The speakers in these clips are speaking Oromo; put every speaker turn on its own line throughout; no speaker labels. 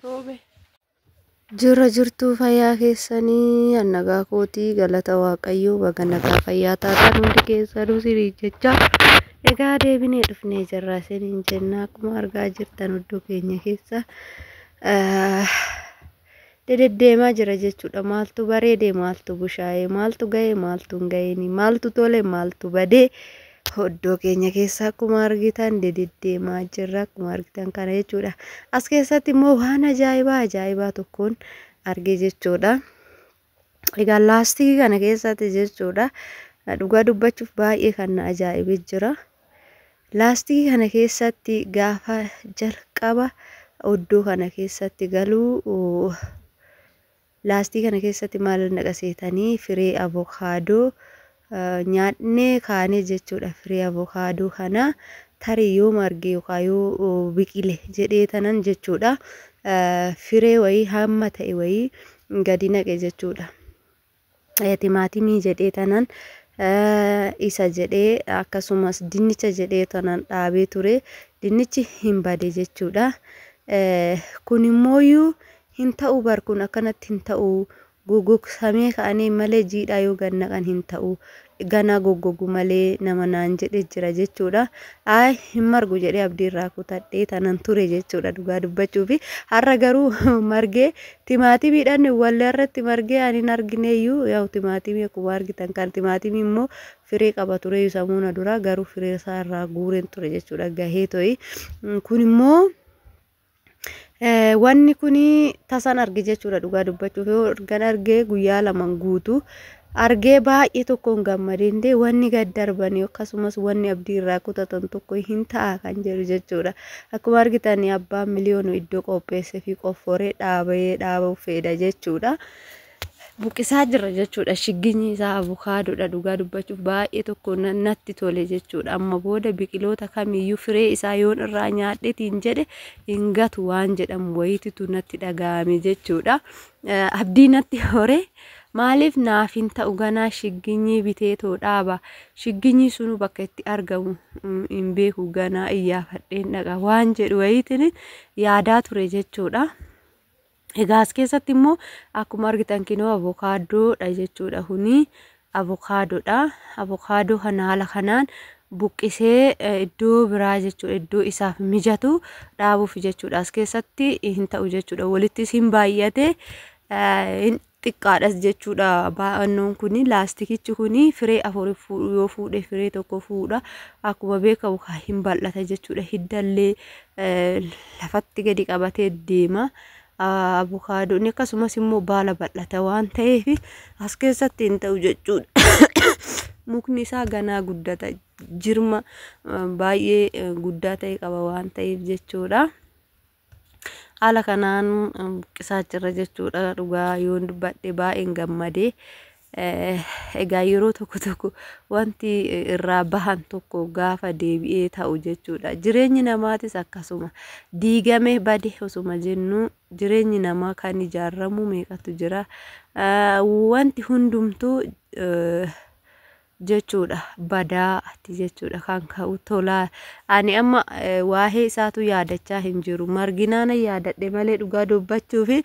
Roobe.
Jira jirtuu fayyaa keessanii nagaa kootii galata Waaqayyoo baga nagaa fayyaa taatan hundi keessanuu siniin jecha egaa deebinee dhufnee jirra siniin jenna. Akkuma argaa jirtan iddoo keenya keessa dededdeemaa jira jechuudha. Maaltu bareede, maaltu bushaayee, maaltu ga'e, maaltu hin ga'in, maaltu tole, maaltu badee iddoo keenya keessa akkuma argitan dededdeemaa jirra akkuma argitan kana jechuudha. As keessatti immoo waan ajaa'ibaa ajaa'ibaa tokkoon arge jechuudha. Egaa laastikii kana keessatti jechuudha, dhugaa dubbachuuf baay'ee kan na ajaa'ibee jira. Laastikii kana keessatti gaafa jalqaba oddoo kana keessatti galuu, laastikii kana keessatti maal naqaseetanii firee avokaadoo nyaannee kaanee jechuudha. Firee avokaadoo kana tarii yoo marge yookaan yoo biqile jedhee tanan jechuudha. Firee wayii hamma ta'e wayii gadi naqe jechuudha. Timaatimii jedhee tanan isa jedhee, akkasumas dinnicha jedhee tanan dhaabee ture. Dinnichi hin bade jechuudha. Kun immooyyuu hin ta'u bar, kun akkanatti hin ta'u, gogogsamee ka'anii malee jiidhaa yoo gad naqan hin ta'u, ganaa goggogu malee nama naan jedhe jira jechuudha. Ayi, hin margu jedhee abdii irraa kutadhee tanan ture jechuudha dhugaa dubbachuufi. Har'a garuu margee timaatimiidhaan wallee irratti margee ani hin argineeyyuu. Yaa'u timaatimii akkuma argitan kan timaatimii immoo firee qaba ture samuuna dura, garuu firee isaa irraa guureen ture jechuudha gahee to'i. Kun immoo wanni kun tasan arge jechuudha dhugaa dubbachuuf. Yoo ergan argee guyyaa laman guutuu argee baay'ee tokkoon gammadeen dee, wanni gad darbanii akkasumas wanni abdii irraa kutatan tokko hin ta'a kan jedhu jechuudha. Akkuma argitan abbaan miliyoonu iddoo qopheessee fi qofforee dhaabee dhaabuuf fedha jechuudha. Buqqisaa jira jechuudha. Shigginyi isaa avokaadoodha dhugaa dubbachuuf baay'ee tokko natti tole jechuudha. Amma booda biqiloota kamiyyuu firee isaa yoon irraa nyaadheetiin jedhe hin gatu waan jedhamu wayiititu natti dhaga'ame jechuudha. Abdii natti hore. Maaliif naaf hin ta'u, ganaa shigginyii biteetoo dhaaba. Shigginyii sunu bakka itti argamu hin beeku, ganaa iyyaafadheen dhaqa waan jedhu wayiitiin yaadaa ture jechuudha. Egaa as keessatti immoo akkuma argitan kinoo avokaadoodha jechuudha. Kuni avokaadoodha. Avokaadoo kana haala kanaan buqqisee iddoo biraa jechuudha. Iddoo isaaf mijatu dhaabuuf jechuudha. As keessatti hin ta'u jechuudha. Walittis hin baay'ate, hin xiqqaadhas jechuudha. Baa'annoon kuni laastikichi kuni firee afur yoo fuudhe firee tokko fuudha. Akkuma beekamu hin bal'ata jechuudha. Hiddallee lafatti gadi qabatee deema. Avokaadoon akkasumas immoo baala bal'ata waan ta'eef as keessatti hin ta'u jechuudha. Mukni isaa ganaa guddata, jirma baay'ee guddaa ta'e qaba waan ta'eef jechuudha. Haala kanaan buqqisaa jira jechuudha. Dhugaa yoon dubbadhe baay'een gammadee. Egaa yeroo tokko tokko wanti irraa bahan tokko gaafa deebi'ee ta'u jechuudha. Jireenyi namaatis akkasuma diigame bade osuma jennu jireenyi namaa kan ijaaramu meeqatu jira. Wanti hundumtuu jechuudha badaati jechuudha kan ka'u tolaa. Ani amma waa'ee isaatu yaadachaa hin jiru. Marginaana yaadadhe malee dhugaa dubbachuu fi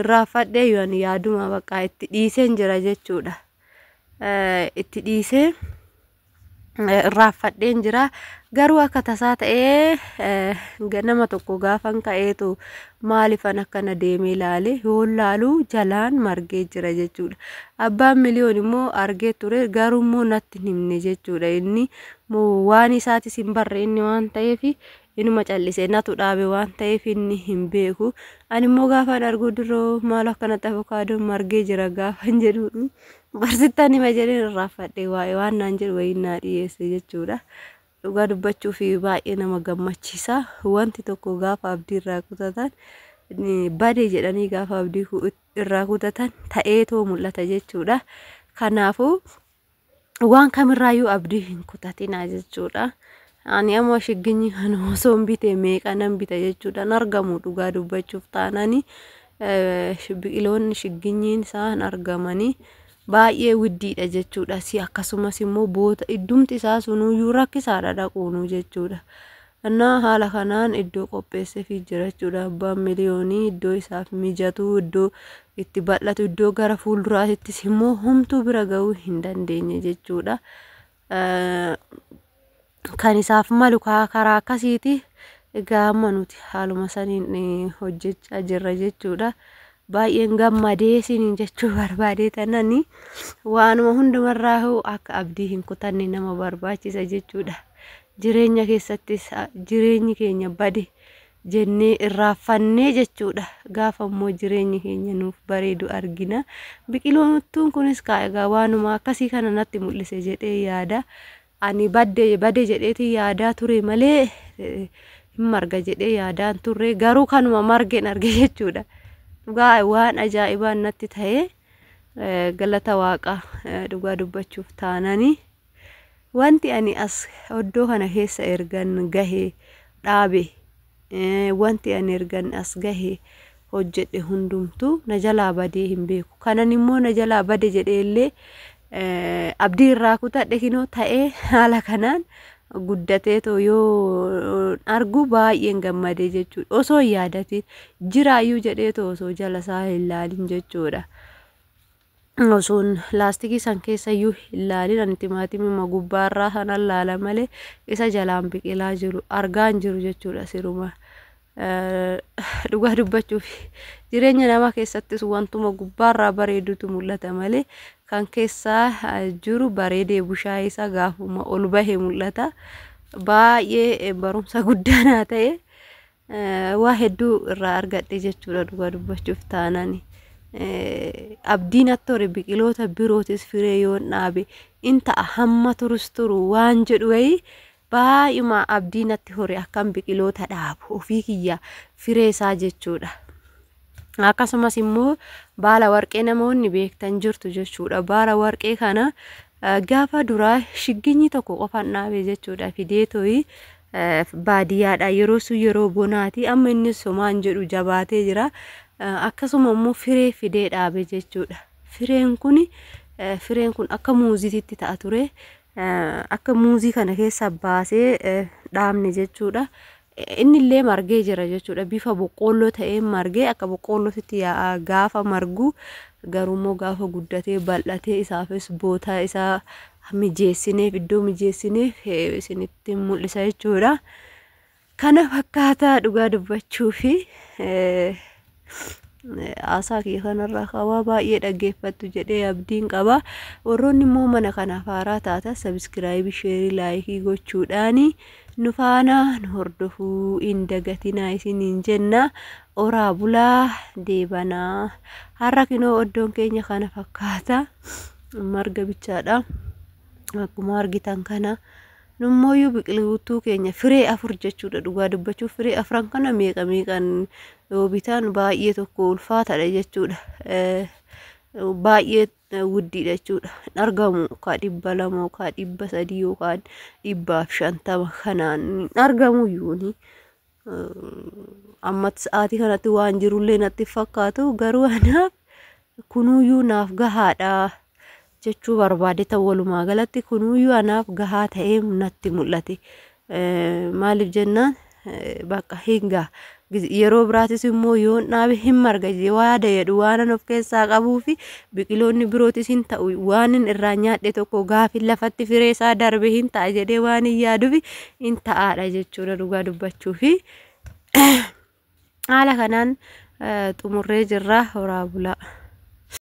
irraanfadhee yoon yaaduma bakka itti dhiiseen jira jechuudha. Itti dhiisee irraanfadheen jira. Garuu akka tasaa ta'ee ganama tokko gaafan ka'eetu maalifan akkana deemee ilaale, yoo laalu jalaan margee jira jechuudha. Abbaan miliyoon immoo argee ture, garuu immoo natti hin himne jechuudha. Inni waan isaatis hin barre inni waan ta'eef inuma callisee, natu dhaabe waan ta'eef inni hin beeku. Ani immoo gaafan arguu, diroo maal akkanatti avokaadoon margee jira gaafan jedhu, barsittaan hima jedheen irraanfadhe, waa'ee waan naan jedhu wayii naa dhiyeesse jechuudha. Dhugaa dubbachuu fi baay'ee nama gammachiisa. Wanti tokko gaafa abdii irraa kutatan, bade jedhanii gaafa abdii irraa kutatan ta'eetoo mul'ata jechuudha. Kanaafuu waan kamirraayyuu abdii hin kutatinaa jechuudha. Ani amma shigginyi kana osoo hin bite meeqa nan bita jechuudha. Hin argamu dhugaa dubbachuuf taanani biqiloonni shigginyiin isaan argamanii baay'ee widdiidha jechuudha. Si akkasumas immoo boota iddumti isaa sunuyyuu rakkisaadha dhaquunuu jechuudha. Innaa haala kanaan iddoo qopheesseefii jira jechuudha. Abbaan miliyoonii iddoo isaaf mijatu, iddoo itti bal'atu, iddoo gara fuulduraattis immoo homtuu bira gahuu hin dandeenye jechuudha. Kan isaaf malu karaa akkasiiti. Egaa amma nuti haaluma saniin hojjechaa jirra jechuudha. Baay'een gammadee isiniin jechuu barbaadee tanani waanuma hundumarraa akka abdii hin kutanne nama barbaachisa jechuudha. Jireenya keessattis jireenyi keenya bade jennee irraanfannee jechuudha. Gaafa immoo jireenyi keenya nuuf bareedu argina. Biqiloottuun kunis egaa waanuma akkasii kana natti mul'ise jedhee yaada. Ani badde bade jedheetiin yaadaa ture malee hin marga jedhee yaadaan turre, garuu kanuma margeen arge jechuudha. Dhugaa waan ajaa'ibaan natti ta'e, galata waaqaa dhugaa dubbachuuf taanani. Wanti ani as iddoo kana keessa ergan gahe dhaabe, wanti ani ergan as gahe hojjedhe hundumtuu na jalaa badee hin beeku. Kanan immoo na jalaa bade jedhee illee abdii irraa kutadhe kinoo ta'ee haala kanaan guddateetoo yoo argu baay'een gammadee jechuudha. Osoo hin yaadatin jiraayyuu jedheetoo osoo jala isaa hin laalin jechuudha. Osoon laastikii san keessa iyyuu hin laalin, ani timaatimuma gubbaarraa sanan laala malee isa jalaan biqilaa jiru argaa hin jiru jechuudha siruma. Dhugaa dubbachuuf jireenya namaa keessattis wantuma gubbaarraa bareedutu mul'ata malee kan keessaa jiru bareedee bushaayee isaa gaafuma ol bahe mul'ata. Baay'ee barumsa guddaa naa ta'e, waa hedduu irraa argadhe jechuudha dhugaa dubbachuuf taanani. Abdiin natti hore, biqiloota birootis firee yoon dhaabe in ta'a, hamma turus turu waan jedhu wayii baay'uma abdii natti hore akkam biqiloota dhaabu ofii kiyya firee isaa jechuudha. Akkasumas immoo baala warqee namoonni beektan jirtu jechuudha. Baala warqee kana gaafa duraa shigginyi tokko qofaan dhaabe jechuudha, fidee toyi baadiyyaadha. Yeroo sun yeroo bonaati. Amma innis somaan jedhu jabaatee jira. Akkasuma immoo firee fidee dhaabe jechuudha. Fireen kun akka muuziitti ta'a ture. Akka muuzii kana keessa baasee dhaabne jechuudha. Inni illee margee jira jechuudha. Bifa boqqoolloo ta'ee margee akka boqqoollootti yaa'a gaafa margu, garuummoo gaafa guddatee bal'atee isaafis bootaa isaa mijeessineef, iddoo mijeessineef isinitti mul'isa jechuudha. Kana fakkaataa dhugaa dubbachuu fi haasaa kiyya kanarraa qabaa baay'ee dhaggeeffattu jedhee abdiin qaba. Warroonni immoo mana kanaaf haaraa taatan subscribe, share, like gochuudhaani nu faana nu hordofuu hin dagatinaa isiniin jenna. Oraa bulaa deebanaa. Har'a kinoo iddoon keenya kana fakkaata. Marga bichaadha. Akkuma argitan kana. Nummooyyuu biqiltuu keenya firee 4 jechuudha, dhugaa dubbachuuf firee afran kana meeqa meeqaan yoo bitaan baay'ee tokko ulfaataadha jechuudha. Baay'ee wuddiidha jechuudha. Hin argamu yookaan 200 yookaan 300 yookaan 150 kanaan hin argamu iyyuuni. Amma sa'aatii kanatti waan jirullee natti fakkaatu, garuu anaaf kunuuyyuu naaf gahaadha jechuu barbaade ta'u, walumaa galatti kunuuyyuu anaaf gahaa ta'ee natti mul'ate. Maaliif jennaan, bakka hin gaha. Yeroo biraatis immoo yoon dhaabe hin marga yaada jedhu waan of keessaa qabuu fi biqiloonni birootis hin ta'u, waan irraa nyaadhe tokko gaafi lafatti firee isaa darbe hin ta'a jedhee waan hin yaaduuf hin ta'aadha jechuudha dhugaa dubbachuu fi haala kanaan xumurree jirra, horaa bulaa.